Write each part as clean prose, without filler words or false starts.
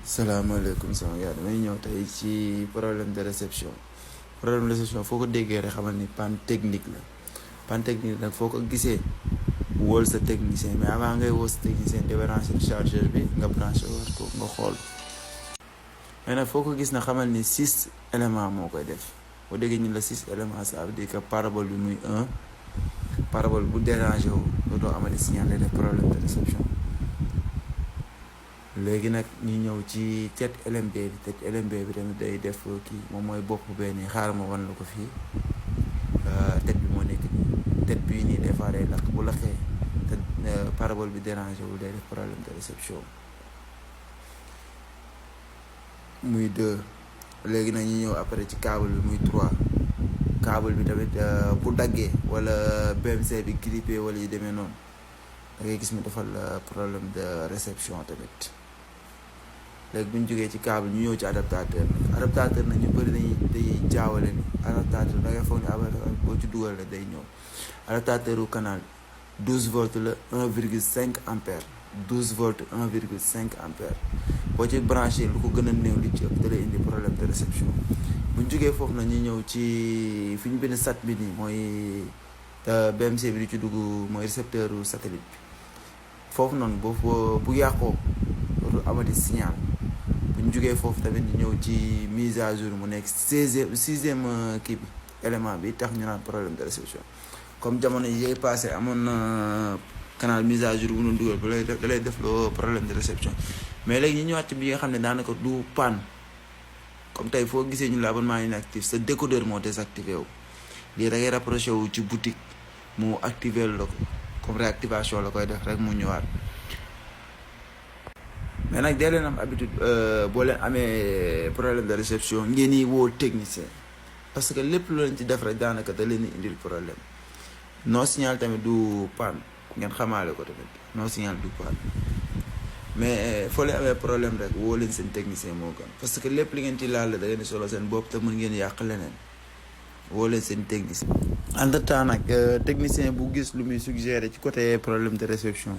salaamaaleykum sama gars damay ñëw tey ci problème de réception foo ko déggee rek xamal ni panne technique la panne technique nag foo ko gisee wóol sa technicien mais avant ngay woo sa technicien débranché chargeur bi nga branché war ko nga xool mais nag foo ko gis na xamal ni 6 éléments moo koy def boo déggee ñu la 6 éléments ça veut dire que parabole bi muy 1 parabole bu dérangé wu dootoo amati signal day def problème de réception. léegi nag ñu ñëw ci tet LMB bi tamit day def kii moom mooy bopp bee nii xaaral ma wan la ko fii tet bi moo nekk nii tet bii nii des fois day lakk bu lakkee te parabole bi dérangé wul day def problème de réception muy 2. léegi nag ñu ñëw après ci câble bi muy 3 câble bi tamit bu daggee wala BMC bi grippé wala yu demee noonu da ngay gis mu defal problème de réception tamit. léegi bu ñu jógee ci câble ñu ñëw ci adaptateur nag ñu bëri dañuy jaawale ni adaptateur da ngay foog ne boo ci dugal la day ñëw adaptateur u canal 12 volts la 1,5 ampère 12 volts 1,5 ampère boo ci branché lu ko gën a néew li ci ëpp da lay indi problème de réception. bu ñu jógee foofu nag ñu ñëw ci fi ñu bind sat bi nii mooy BMC bi di ci dugg mooy récepteur u satellite bi foofu noonu bu yàqoo dootul amati signal. bu ñu jógee foofu tamit ñu ñëw ci mise à jour mu nekk sixième kii bi élément bi tax ñu naan problème de réception comme jamono yi passé amoon na canal mise à jour bu ñu dugal da lay def loo problème de réception mais léegi ñu ñëwaat ci bi nga xam ne daanaka du panne comme tey foo gisee ñu la abonnement inactif sa décodeur moo désactivé wu lii da ngay rapproché wu ci boutique mu activé la ko comme réactivation la koy def rek mu ñëwaat. mais nag dee leen am habitude boo leen amee problème de réception ngeen yi woo technicien parce que lépp loo leen ci def rek daanaka da leen di indil problème non signal tamit du panne ngeen xamaale ko tamit non signal du panne mais foo leen amee problème rek woo leen seen technicien moo gën parce que lépp li ngeen ci laal da ngeen di solo seen bopp te mën ngeen yàq leneen woo leen seen technicien. entre temps nag technicien bu gis lu muy suggéré ci côté problème de réception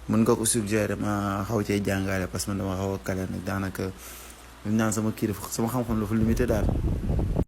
mën nga ko suggéré ma xaw cee jàngale parce que man dama xaw a kale nag daanaka ñu naan sama kii sama xam-xam dafa limité daal.